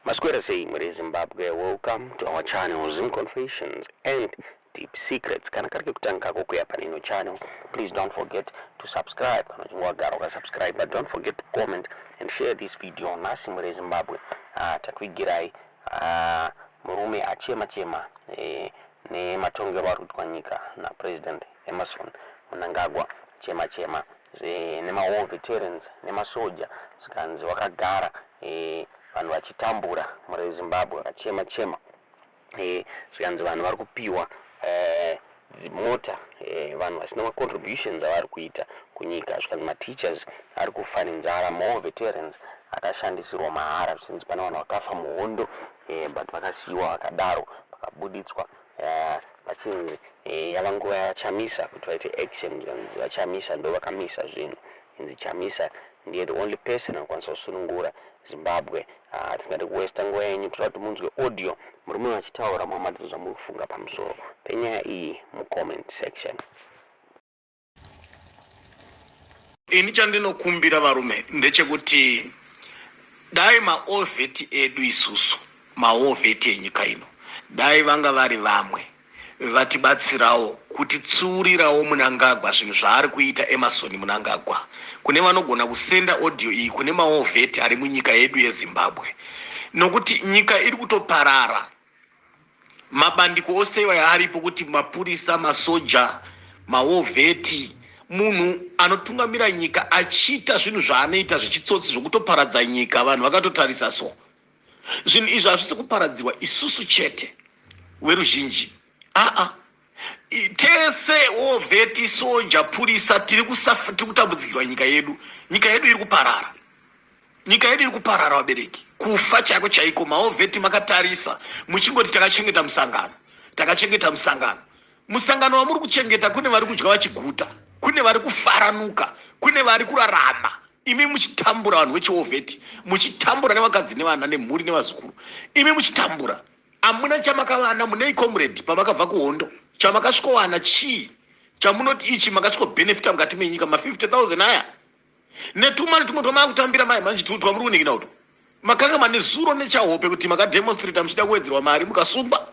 Maswera sei mhuri yeZimbabwe, welcome to our channel Zim Confessions and Deep Secrets. Kana kari kekutanga kako kuya pane ino channel, please don't forget to subscribe. Kana uchinge wagara ukasubscribe, but don't forget to comment and share this video. Nhasi mhuri yeZimbabwe, takuigirai murume achema chema nematongero ari kuitwa nyika naPresident Emmerson Mnangagwa, chema chema nemawar veterans nemasoja, zvikanzi wakagara vanhu vachitambura. Mhuri yeZimbabwe, vakachema chema, zvikanzi vanhu vari kupiwa dzimota, vanhu vasina macontributions avari kuita kunyika. Zvikanzi mateachers ari kufa nenzara, more veterans akashandisirwa mahara, zvichinzi pane vanhu vakafa muhondo, but vakasiyiwa vakadaro. Vakabuditswa vachinzi yava nguva yaVaChamisa kuti vaite action. Zvikanzi VaChamisa ndo vakamisa zvinhu, inzi Chamisa ndiye the only person anokwanisa kusunungura Zimbabwe. Tisingade kuwesta nguva yenyu, toda kuti munzwe audio murume vachitaura. Muhamadidzo zvamuri kufunga pamusoro penyaya iyi mucomment section. Ini chandinokumbira, varume, ndechekuti dai mawar vet edu isusu, mawar vet enyika ino, dai vanga vari vamwe vatibatsirawo kutitsiurirawo Munangagwa, zvinhu zvaari kuita Emmerson Munangagwa. Kune vanogona kusenda audio iyi kune mawar vet ari munyika yedu yeZimbabwe, nokuti nyika iri kutoparara. Mabandiko ose iwaya aripo, kuti mapurisa, masoja, mawar vet, munhu anotungamira nyika achiita zvinhu zvaanoita zvichitsotsi, zvokutoparadza nyika, vanhu vakatotarisa. So zvinhu izvi hazvisi kuparadziwa isusu chete weruzhinji, aa, tese, war vet, soja, purisa, tiri kutambudzikirwa nyika yedu. Nyika yedu iri kuparara, nyika yedu iri kuparara, vabereki kufa chaiko chaiko. Mawar vet makatarisa muchingoti takachengeta musangano, takachengeta musangano. Musangano wamuri kuchengeta, kune vari kudya vachiguta, kune vari kufaranuka, kune vari kurarama, imi muchitambura. Vanhu vechiwar vet muchitambura nevakadzi nevana nemhuri nevazukuru, imi muchitambura. Hamuna chamakavana. Munei, comrade? Pamakabva kuhondo, chamakasvikowana chii chamunoti ichi makasvikobhenefita mukati menyika? Ma50 000 aya netumari tumwe twamakutambira mai manje twamuri kuningira uto, makanga mane zuro nechahope kuti makademonstrata muchida kuwedzerwa mari, mukasungwa.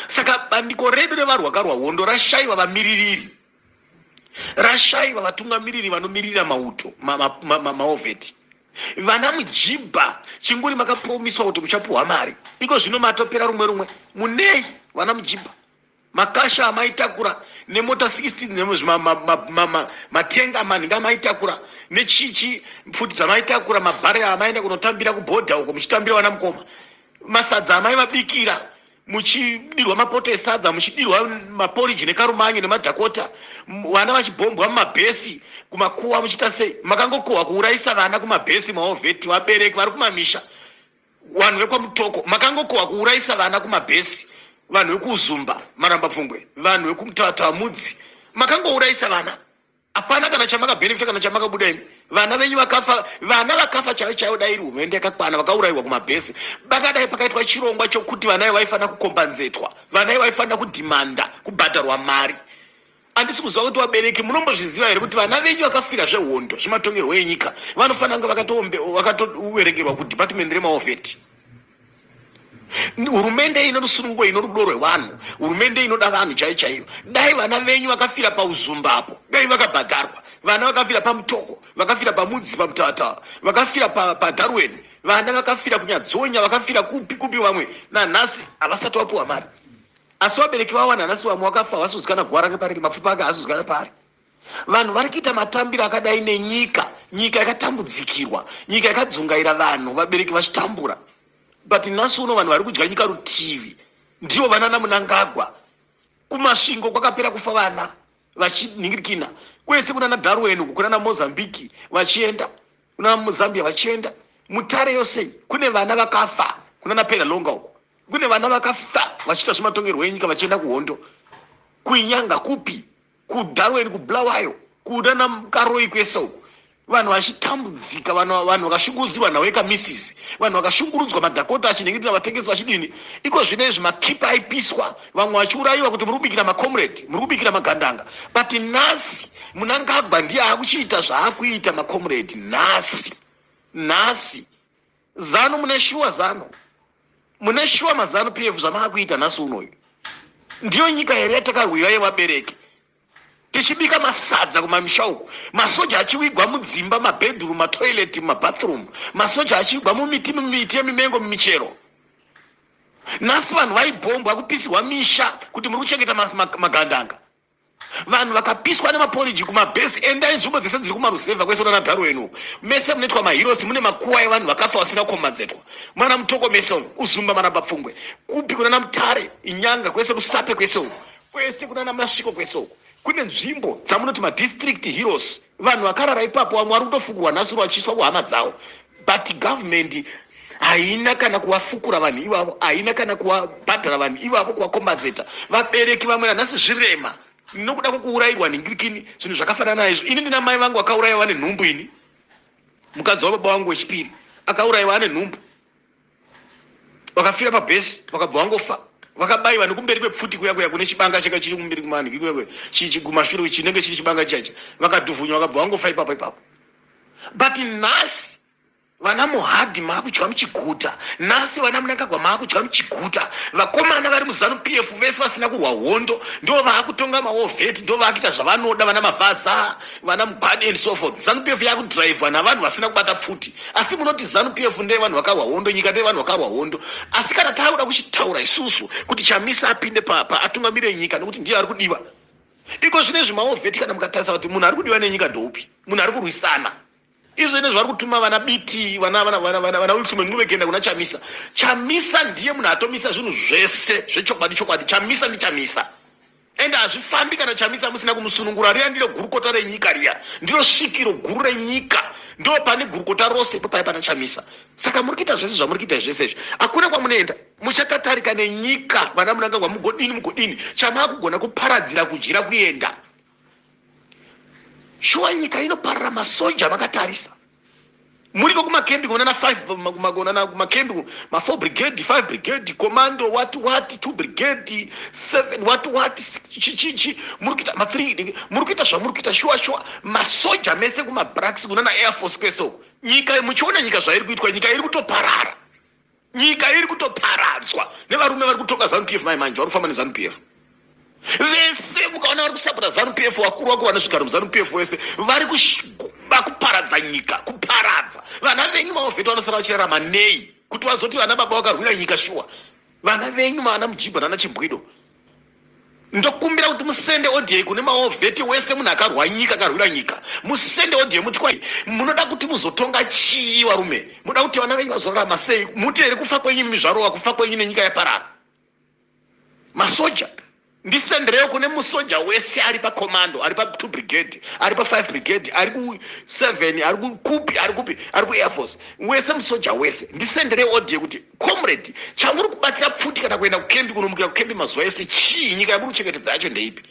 Saka bandiko redu revarwa karwa hondo rashayiwa vamiririri, rashayiwa vatungamiriri vanomirira mauto, mawar vet. Vana Mujibha, chinguri makapromiswa kuti muchapuhwa mari, iko zvino matopera rumwe rumwe. Munei, vana Mujibha? Makasha amaitakura nemota 16, matenga manhinga amaitakura nechichi, pfuti dzamaitakura, mabharera amaenda kunotambira kubhodha uko muchitambira vana mukoma, masadza amaivabikira, muchidirwa mapoto esadza, muchidirwa maporiji nekarumanyo nemadhakota, vana vachibhombwa mumabhesi kumakuwa, muchiita sei? Makangokohwa kuurayisa vana kumabhesi, mawar vet, vabereki vari kumamisha, vanhu vekwaMutoko, makangokohwa kuurayisa vana kumabhesi, vanhu vekuUzumba Maramba Pfungwe, vanhu vekumuTatamudzi, makangourayisa vana. Hapana kana chamakabhenefita, kana chamakabuda imi. Vana venyu vakafa, vana vakafa chaivo chaivo. Dai iri hurumende yakakwana, vakaurayiwa kumabhesi bakadai pakaitwa chirongwa chokuti vana ivo vaifanira kukombanzetwa, vana ivo vaifanira kudhimanda kubhadharwa mari. Handisi kuziva kuti vabereki munombozviziva here kuti vana venyu vakafira zvehondo, zvematongerwo enyika, vanofanira kunge vakatoverengerwa kudepartment remawar vet. Hurumende ino rusununguko, ino rudo rwevanhu, hurumende inoda vanhu chaiyo chaiyo, dai vana venyu vakafira paUzumbapo, dai vakabhadharwa. Vana vakafira paMutoko, vakafira paMudzi, paMutavatava, vakafira paDarwen, vana vakafira kuNyadzonya, vakafira kupi kupi, vamwe nanhasi havasati vapiwa mari, asi vabereki vavo nanhasi, vamwe vakafa havasi kuzikana guva rake pariri, mapfupa ake haasi kuzikana paari. Vanhu vari kuita matambiro akadai nenyika, nyika yakatambudzikirwa, nyika yakadzungaira, vanhu vabereki vachitambura, but nhasi uno vanhu vari kudya nyika rutivi ndivo vana naMunangagwa. KuMasvingo kwakapera kufa vana vachinhingirikina kwese, kunana Darwen uku, kunana Mozambiki vachienda, kunana Zambia vachienda, Mutare yose kune vana vakafa, kunana Penhalonga uku kune vana vakafa vachiita zvematongerwo enyika, vachienda kuhondo, kuInyanga, kupi, kuDarwen, kuBulawayo, kunana Karoi, kwese uku vanhu vachitambudzika, vanhu vakashungurudzirwa nhau yekamisisi, vanhu vakashungurudzwa, madhakota achinhengetera vatengesi vachidini. Iko zvino izvi makipa aipiswa, vamwe vachiurayiwa kuti muri kubikira macomrade, muri kubikira magandanga. But nhasi Munangagwa ndiye akuchiita zvaakuita, macomrade. Nhasi, nhasi. Zanu mune shuwa zanu mune shuwa mazanu PF zvamaakuita nhasi unoyu ndiyo nyika here yatakarwira yevabereki tichibika masadza kumamisha uku, masoja achiwigwa mudzimba, mabedroom, matoilet, mumabathroom, masoja achiwigwa mumiti, mumiti yemimengo, mumichero. Nhasi vanhu vaibhombwa kupisirwa misha kuti muri kuchengeta magandanga. Vanhu vakapiswa nemaporiji kumabhesi. Endai nzvimbo dzese dziri kumaruzevha kwese kunana Darwin uku, mese munoitwa mahirosi, mune makuwa evanhu vakafa vasina kukombadzetwa. Mana Mutoko mese umu, Uzumba Maramba Pfungwe, kupi kunana Mutare, Inyanga kwese, Rusape kwese uku, kwese kunana Masviko kwese uku kune nzvimbo dzamunoti madistrict heroes. Vanhu vakarara ipapo, vamwe vari kutofukurwa nhasi vachiiswa kuhama dzavo, but government haina kana kuvafukura vanhu ivavo, haina kana kuvabhadhara vanhu ivavo, kuvakombadzeta. Vabereki vamwe nanhasi zvirema nokuda kwekuurayirwa nhingirikini, zvinhu zvakafanana naizvo. Ini ndina mai vangu vakauraiwa vane nhumbu. Ini mukadzi wababa vangu wechipiri akaurayiwa ane nhumbu, vakafira pabhesi, vakabva vangofa, vakabayiwa nekumberi kwepfuti kuya kuya kune chibanga changa chiri kumberi kumanhiki kuya kuya kumashure chinenge chiri chibanga chacho, vakadhuvhunywa, vakabva vangofa ipapo ipapo. But nhasi vana Muhadhi maakudya muchiguta, nhasi vana Munangagwa maakudya muchiguta. Vakomana vari muZanu PF vese vasina kurwa hondo ndo vaakutonga maovheti, ndo vaakuita zvavanoda, vana Mavhaza, vana Mugwadi and so forth. ZANU PF yakudhiraivhwa navanhu vasina kubata pfuti, asi munoti ZANU PF ndeyevanhu vakarwa hondo, nyika ndeyevanhu vakarwa hondo. Asi kana taakuda kuchitaura isusu kuti Chamisa apinde pa atungamire nyika nekuti ndiye ari kudiwa iko zvino izvi, maovheti, kana mukatarisa kuti munhu ari kudiwa nenyika ndoupi, munhu ari kurwisana izvo ine zvari kutuma vana Biti, vana vana vana vana vana Wilson Ncube kuenda kuna Chamisa. Chamisa ndiye munhu atomisa zvinhu zvese zvechokwadi chokwadi. Chamisa ndiChamisa, ende hazvifambi kana Chamisa musina kumusunungura. Riya ndiro gurukota renyika, riya ndiro svikiro guru renyika, ndo pane gurukota rose ipo paya pana Chamisa. Saka muri kuita zvese zvamuri kuita zvese izvi, hakuna kwamunoenda, muchatatarika nenyika. Vana Munangagwa, mugodini mugodini, chamaakugona kuparadzira kudyira kuenda. Shuwa nyika inoparara masoja vakatarisa. Muriko kumakembi kunana 5, kunana kumakembi ma 4 brigade, 5 brigade, commando, what what, 2 brigade, 7 what what, chichichi, muri kuita ma 3, muri kuita zvamuri kuita. Shuwa shuwa masoja mese kumabraks kunana air force kwese uko, nyika muchiona nyika zvairi kuitwa, nyika iri kutoparara, nyika iri kutoparadzwa nevarume vari kutonga ZANU PF. Mai manje vari kufamba neZANU PF vese, mukaona vari kusapota ZANU PF, vakuru vakuru vanosvika muZANU PF wese vari kuba, kuparadza nyika, kuparadza vana venyu. Maovheti vanosara vachirarama nei kuti vazoti vana baba vakarwira nyika? Shuwa vana venyu, vana Mujibha nana Chimbwido, ndokumbira kuti musende audio kune maovheti wese, munhu akarwa nyika, akarwira nyika, musende audio muti kwai munoda kuti muzotonga chii? Varume, munoda kuti vana venyu vazorarama sei? Muti here kufa kwenyu imi zvarova kufa kwenyu nenyika yaparara? Masoja, ndisenderewo kune musoja wese ari pacommando, ari pa2 brigade, ari pa5 brigade, ari ku7, ari kupi, ari kupi, ari kuair force, wese musoja wese, ndisenderewo audio kuti comrade, chamuri kubatira pfuti kana kuenda kukembi, kunomukira kukembi mazuva ese chii? Nyika yamuri kuchengetedza yacho ndeipi,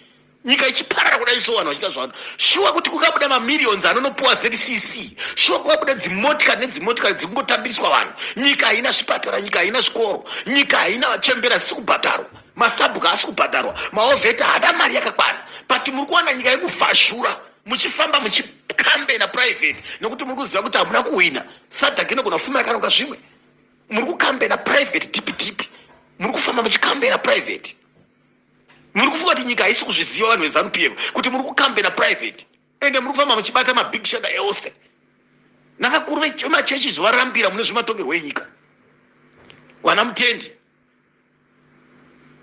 nyika ichiparara kudai so, vanhu vachiita zvavanhu? Shuwa kuti kukabuda mamillions anonopuwa ZCC, shuwa kukabuda dzimotikari nedzimotikari dziri kungotambiriswa vanhu, nyika haina zvipatara, nyika haina zvikoro, nyika haina vachembera, dzisiri kubhadharwa, masabhuka haasi kubhadharwa, maovheta haana mari yakakwana, but muri kuwana nyika yekuvhashura muchifamba muchikambena private nekuti muri kuziva kuti hamuna kuhwina. SADC inogona kufuma yakaronga zvimwe. Muri kukambena private deep deep, muri kufamba muchikambena private. Muri kufunga kuti nyika haisi kuzviziva, vanhu veZANU PF, kuti muri kukambena private, ende muri kufamba muchibata mabig shada ose navakuru vemachechi zvivarambira mune zvematongerwo enyika. Vana Mutendi,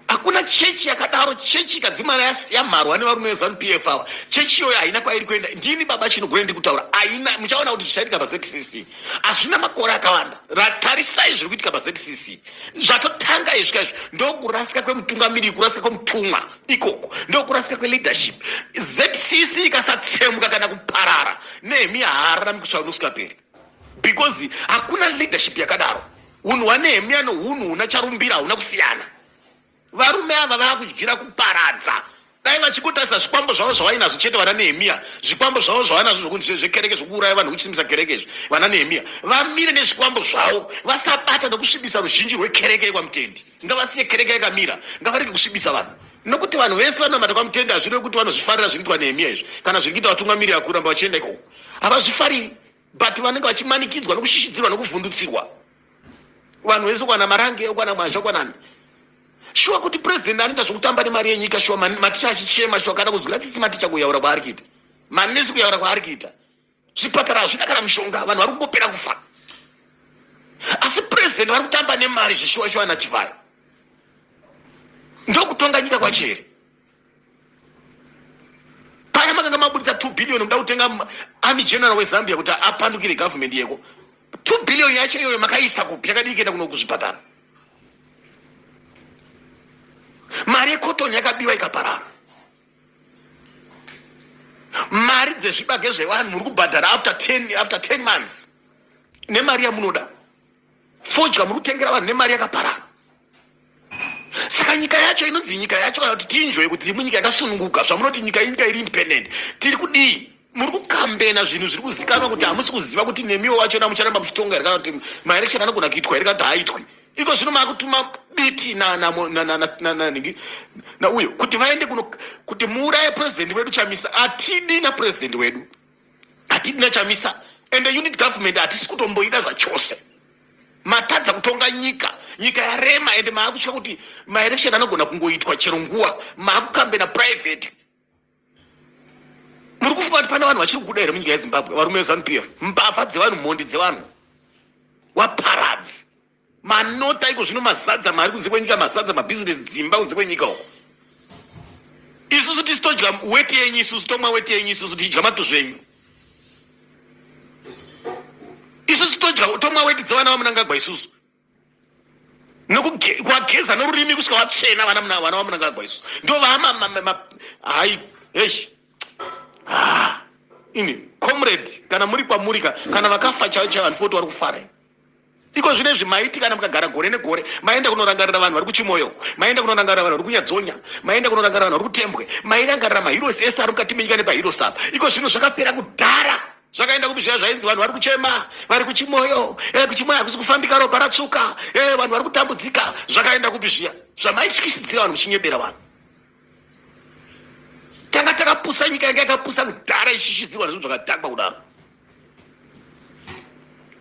hakuna chechi yakadaro. Chechi ikadzimara yamharwa nevarume veZANU PF ava, chechi iyoyo haina kwairi kuenda. Ndini baba Chinogore ndiri kutaura, haina. Muchaona kuti zvichaitika paZCC hazvina makore akawanda. Tarisai zviri kuitika paZCC, zvatotanga izvi kaizvi. Ndokurasika kwemutungamiriri, kurasika kwemutumwa ikoko, ndokurasika kweleadership. ZCC ikasatsemuka kana kuparara, Nehemiya haararami kusvika nokusingaperi, because hakuna leadership yakadaro. Unhu hwaNehemiya nohunhu huna Charumbira hauna kusiyana. Varume ava vakudyira kuparadza. Dai vachingotarisa zvikwambo zvavo zvavainazvo chete, vana Nehemiya, zvikwambo zvavo zvavanazvo zvokunzi zvekereke, zvokuuraya vanhu, kuchisimbisa kereke izvi. Vana Nehemiya vamire nezvikwambo zvavo, vasabata nokusvibisa ruzhinji rwekereke yekwaMutendi. Ngavasiye kereke yakamira, ngavarege kusvibisa vanhu, nokuti vanhu vese vanamata kwaMutendi hazvirevi kuti vanozvifarira zviri kuitwa Nehemiya izvi kana zviri kuita vatungamiriri vakuramba vachienda ikoko. Havazvifariri, but vanenge vachimanikidzwa nokushishidzirwa nokuvhundutsirwa. Vanhu vese kwana Marange, kwana Mwazha, kwanani. Shuwa kuti president anoita zvekutamba nemari yenyika shuwa maticha achichema shuwa kana kunzwira tsitsi maticha kuyaura kwaari kuita. Manesi kuyaura kwaari kuita. Zvipatara hazvina kana mishonga, vanhu vari kungopera kufa. Asi president vari kutamba nemari zvishuwa shuwa naChivayo. Ndokutonga nyika kwacho here? Paya makanga mabudisa 2 billion muda kutenga army general weZambia kuti apandukire government yeko. 2 billion yacho iyoyo makaisa kupi? Yakadii kuenda kuno kuzvipatara? Mari yecotton yakabiwa ikaparara. Mari dzezvibage zvevanhu muri kubhadhara after 10, after 10 months nemari yamunoda. Fodya muri kutengera vanhu nemari yakaparara. Saka nyika yacho inonzi nyika yacho kana kuti tiinjoye kuti tiri munyika yakasununguka, zvamunoti nyika inyika iri independent, tiri kudii? Muri kukambena zvinhu zviri kuzikanwa kuti hamusi kuziva kuti nemiwo wachona mucharamba muchitonga here kana kuti maelection anogona kuitwa here kana kuti haaitwi. Iko zvino maakutuma Biti nauyo kuti vaende kuno kuti muuraye president wedu Chamisa. Hatidi napresident wedu, hatidi naChamisa, and the unit government hatisi kutomboida zvachose. Matadza kutonga nyika, nyika yarema, and maakutya kuti maelection anogona kungoitwa chero nguva. Maakukambena private. Muri kufunga kuti pane vanhu vachiri kubuda here munyika yeZimbabwe? Varume veZanu PF, mbavha dzevanhu, mhondi dzevanhu, waparadzi manota iko zvino mazadza mari kunze kwenyika, mazadza mabhizinesi, dzimba kunze kwenyika uko. Isusu tisi todya weti yenyu, isusu tomwa weti yenyu, isusu tichidya matuzvi enyu, isusu todya tomwa weti dzevana vaMunangagwa, isusu nekuwageza norurimi kusvika watsvena vana vana vaMunangagwa, isusu ndo vama hai eish ah ini comrade, kana muri kwamuri kana vakafa chaivo chaivo vanhu 40 vari kufara. Iko zvino izvi maiti kana mukagara gore negore, maenda kunorangarira vanhu vari kuChimoyo, maenda kunorangarira vanhu vari kuNyadzonya, maenda kunorangarira vanhu vari kuTembwe, mairangarira maheroes ese ari mukati menyika nepaheroes apa. Iko zvino zvakapera kudhara. Zvakaenda kupi zviya zvainzi vanhu vari kuchema, vari kuChimoyo, kuChimoyo hakusi kufambika, ropa ratsvuka, vanhu vari kutambudzika. Zvakaenda kupi zviya zvamaityisidzira vanhu muchinyebera vanhu? Tanga takapusa, nyika yanga yakapusa kudhara ichishidzirwa nezvinhu zvakadhakwa kudaro.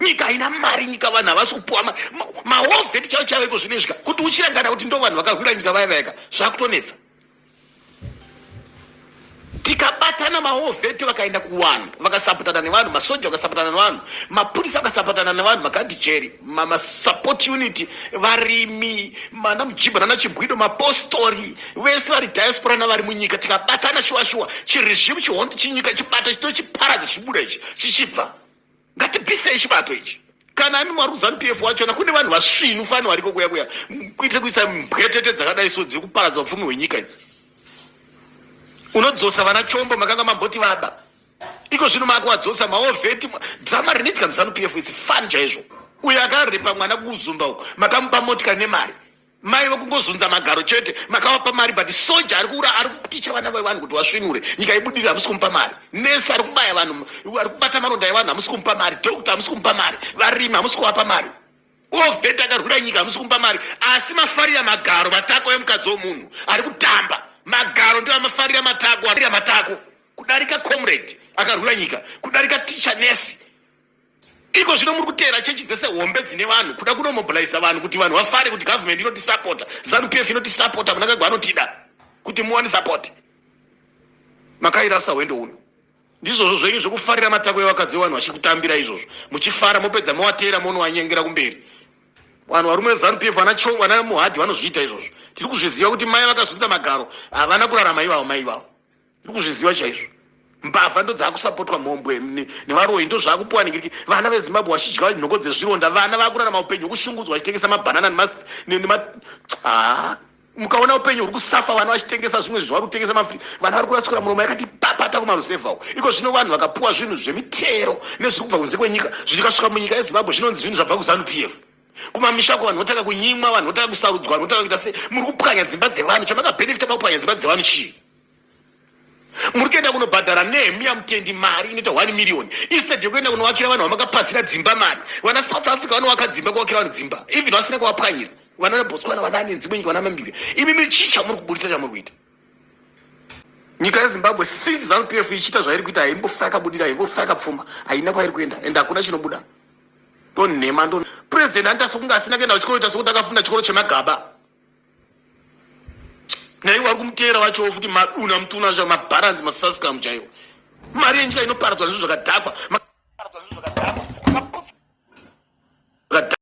Nyika haina mari, nyika vanhu havasi kupuwa mahovheti chaivo chaivo iko zvino izvika kuti uchirangana kuti ndo vanhu vakarwira nyika vaya vayaka, zvakutonetsa. Tikabatana mahovheti vakaenda kuvanhu vakasapotana nevanhu, masoja vakasapotana nevanhu, mapurisa vakasapotana nevanhu, magadhijeri, masupport unit, varimi, mana mujibha nana chibwido, mapostori vese vari diaspora navari munyika, tikabatana shuwa shuwa chiregime chihondo chinyika chibato chinochiparadza chibuda ichi chichibva. Ngatibvisei chibato ichi. Kana ami mwari kuZanu PF wachona kune vanhu vasvinu fani variko kuya kuya kuitira kuisa mbwetete dzakadai so dziri kuparadza upfumi hwenyika idzi. Unodzosa vana Chombo makanga mamboti vaba, iko zvino makuwadzosa maovheti. Drama rinoitika muZanu PF it's fun chaizvo. Uyo akarepa mwana kuUzumba uko makamupa motikari nemari, mai vekungozunza magaro chete makavapa mari, but soja ari kuura ari kuticha vana vevanhu kuti vasvinure nyika ibudirire hamusi kumupa mari. Nesi ari kubaya vanhu, ari kubata maronda evanhu hamusi kumupa mari. Doctor hamusi kumupa mari. Varimi hamusi kuvapa mari. Ovheti akarwira nyika hamusi kumupa mari, asi mafarira magaro matako emukadzi womunhu ari kutamba magaro ndiwo amafarira matako matako kudarika comrade akarwira nyika, kudarika teacher, nesi. Iko zvino muri kuteera chechi dzese hombe dzine vanhu kuda kunomobiliza vanhu kuti vanhu vafare kuti government inotisapota, ZANU PF inotisapota, Mnangagwa anotida, kuti muwane support. Makairasa hwendo uno. Ndizvozvo zvenyu zvekufarira matako evakadzi vevanhu vachikutambira izvozvo muchifara, mopedza mowateera monowanyengera kumberi. Vanhu varume veZANU PF vana Cho vana Muhadhi vanozviita izvozvo. Tiri kuzviziva kuti mai vakazunza magaro havana kurarama ivavo mai ivavo. Tiri kuzviziva chaizvo. Mbavha ndo dzakusapotwa, mhombwe nevaroyi ndo zvakupuwa ningiriki. Vana veZimbabwe vachidya nhoko dzezvironda, vana vakurarama upenyu hwekushungudzwa vachitengesa mabhanana nema ah, mukaona upenyu huri kusafa, vana vachitengesa zvimwe zvinhu, vari kutengesa mafri, vana vari kurasukira muromo yakati papata kumaruzevha uko. Iko zvino vanhu vakapuwa zvinhu zvemitero nezviri kubva kunze kwenyika zvikasvika munyika yeZimbabwe zvinonzi zvinhu zvabva kuZANU PF. Kumamisha ko vanhu votanga kunyimwa, vanhu votanga kusarudzwa, vanhu votanga kuita se muri kupwanya dzimba dzevanhu. Chamakabhenefita pakupwanya dzimba dzevanhu chii? Muri kuenda kunobhadhara Nehemiya Mutendi mari inoita 1 million instead yekuenda kunovakira vanhu vamakapazira dzimba mari. Vana South Africa vanovaka dzimba, kuvakira vanhu dzimba even vasina kuvapwanyira. Vana veBotswana, vanani dzimwe nyika, vana Namibia. Imi chii chamuri kuburitsa chamuri kuita? Nyika yeZimbabwe since ZANU PF ichiita zvairi kuita haimbofa yakabudira, haimbofa yakapfuma, haina kwairi kuenda and hakuna chinobuda. Ndonhema ndo President anoita sokunge asina kuenda kuchikoro, ita sokuti akafunda chikoro chemagaba. Naivo vari kumuteera vachowo futi maduna mutuna zva mabharanzi masasikamu chaiwo. Mari yenyika inoparadzwa nezvo zvakadhakwa.